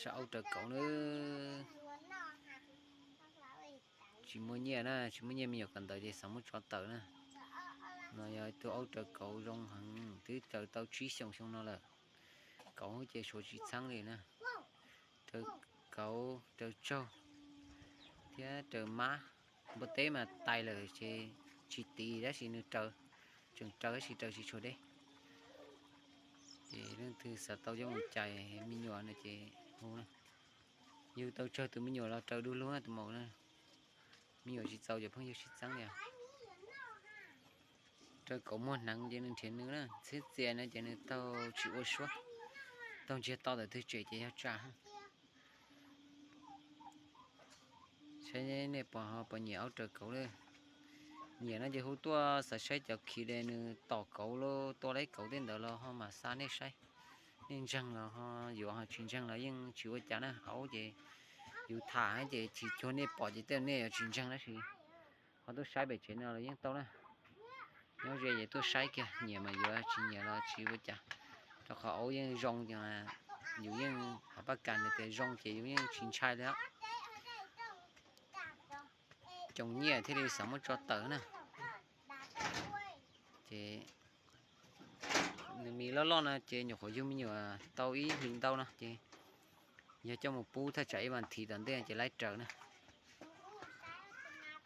Rau aub raws kauv nawb. Tsis muaj nyiaj na, tsis muaj nyiaj, me nyuam kawm ntawv ces xav muab tso tawm na. No yog ib tug aub raws kauv zoo heev, twb raws tau tsib xyoos xyoo no lawm. Kauv ces suav tsis txheeb li na. Raws kauv, raws tsaug thiab raws mab. Npua teb mas tais lawm ces tsis tiv tab sis nws raws, tseem raws tab sis raws tsis tshua deb. Ces leej twg xav tau coj mus cais me nyuam no ces hu na. Yug tau tsawg tus me nyuam los raws du lug na tus maum na. Me nyuam tsis txaus cov phooj ywg sib txeeb li. Raws kauv muag hneev ces nws nrhiav nws na, txhiab txias no ces nws taug tsis ua suab, taug ntsiag to tawm twg tsem ces yog tsam. Saib nej pom ho puas nyiam aub raws kauv lawm. Nyiam no ces hu tuaj xav saib cov khi de nws tom kauv los tua laib kauv tej ntawd los ho mam xa nej saib. Nej ntseeg los ho yuav, ho tsis ntseeg los yeej tsis ua cas na. Aub ces yus tham ces tsis cuag nej pom ces tej nej yuav tsis ntseeg tab sis ho tuaj saib pem tsev no los yeej tau na. Nyob ze ces tuaj saib kiag, nyiam mas yuav, tsis nyiam los tsis ua cas. Rau qhov aub yeej zoo, yus yeej hais paj kas nws tias zoo ces yus yeej tsis ntshai li os. Coom nyiaj thiaj li xav muab tso tawm na. Ces nws mis loj loj no ces nyuam qhuav yug me nyuam tau ib hlis ntau no ces yog coj mus pub thaj tsam ib vas thiv tom ntej ces laib raws na.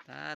Tab